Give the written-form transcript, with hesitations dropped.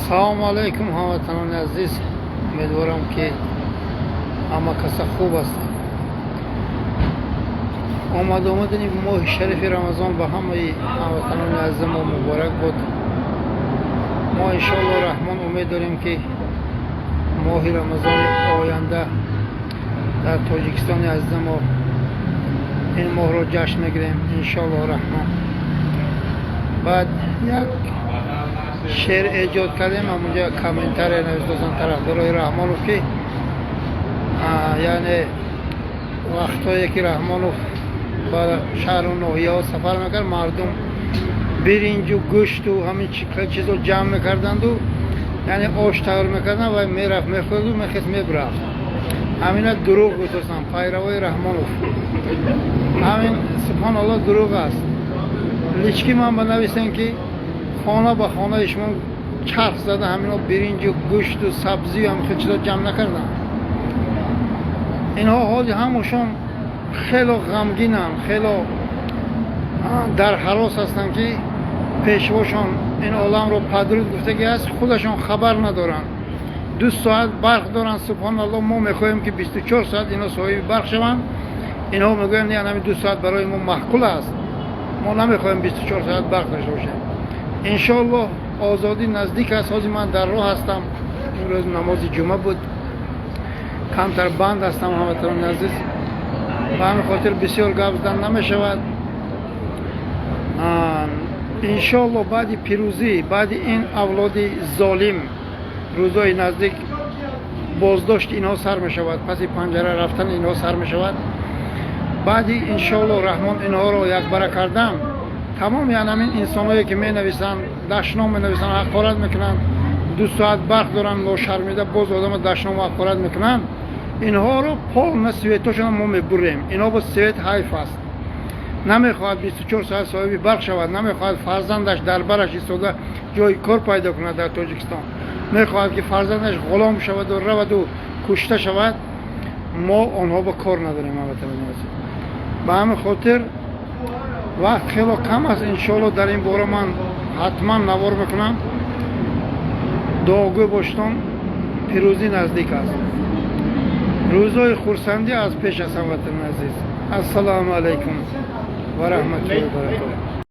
Салому алайкум, ҳамватанони азиз. Умедворам, ки ҳама каса хуб ҳастанд. Омад омадани моҳи шарифи Рамазон ба ҳамаи ҳамватанони азизи мо муборак бод. Мо, иншоалло раҳмон, умед дорем, ки моҳи Рамазони оянда дар Тоҷикистони азизи мо ин моҳро ҷашн мегирем, иншоалло раҳмон. Баъд як шеър эҷод кардем, ҳамунҷа комментария навиштасан тарафдорои Раҳмонов, ки яъне вақтое ки Раҳмонов ба шаҳру ноҳияҳо сафар мекард, мардум биринҷу гӯшту ҳамин чизо ҷамъ мекарданду, яъне ош тайёр мекарданд ва мерафт, мехӯрду, мехест, мебирафт. Ҳамина дурӯғ гуфтастанд пайравои Раҳмонов. Ҳамин, субҳоналло, дурӯғ аст. Лички ман ба нависем, ки хона ба хонаи шумо чарх зада, ҳамино биринҷу гӯшту сабзию ҳамин хел чизо ҷамъ накарданд. Инҳо ҳоли ҳамашон хело ғамгинанд, хело дар ҳарос ҳастанд, ки пешвошон ин оламро падруд гуфтагӣ аст, худашон хабар надоранд. 2 соат барқ доранд, субҳоналло. Мо мехоҳем, ки 24 соат инҳо соҳиби барқ шаванд. Инҳо мегӯянд, не, ҳамин 2 соат барои мо маъқул аст, мо намехоҳем 24 соат барқ дошта бошем. Иншоаллоҳ, озодӣ наздик аст. Ҳозир ман дар роҳ ҳастам. Имрӯз намози ҷумъа буд, камтар банд ҳастам, ҳамватанони азиз. Ба ҳамин хотир бисёр гап задан намешавад. Иншоалло, баъди пирӯзӣ, баъди ин авлоди золим, рӯзои наздик боздошти инҳо сар мешавад, паси панҷара рафтани инҳо сар мешавад. Баъди, иншоалло раҳмон, инҳоро якбара кардан, тамоми ҳамин инсонҳое ки менависанд, дашном менависанд, ҳақорат мекунанд, 2 соат барқ доранд, ношармида боз одама дашному ҳақорат мекунанд, инҳоро полный светошона мо мебурем. Инҳо бо свет ҳайф аст. Намехоҳад 24 соат соҳиби барқ шавад, намехоҳад фарзандаш дар бараш истода ҷои кор пайдо кунад дар Тоҷикистон, мехоҳад, ки фарзандаш ғулом шаваду раваду кушта шавад. Мо онҳо ба кор надорем, ҳамватанони. Ба ҳамин хотир вақт хело кам аст. Иншоалло, дар ин бора ман ҳатман навор мекунам. Дуогӯй боштон. Пирӯзӣ наздик аст, рӯзҳои хурсандӣ аз пеш аст, ҳамватанони азиз. Ассалому алайкум ва раҳматуллоҳи ва баракотуҳ.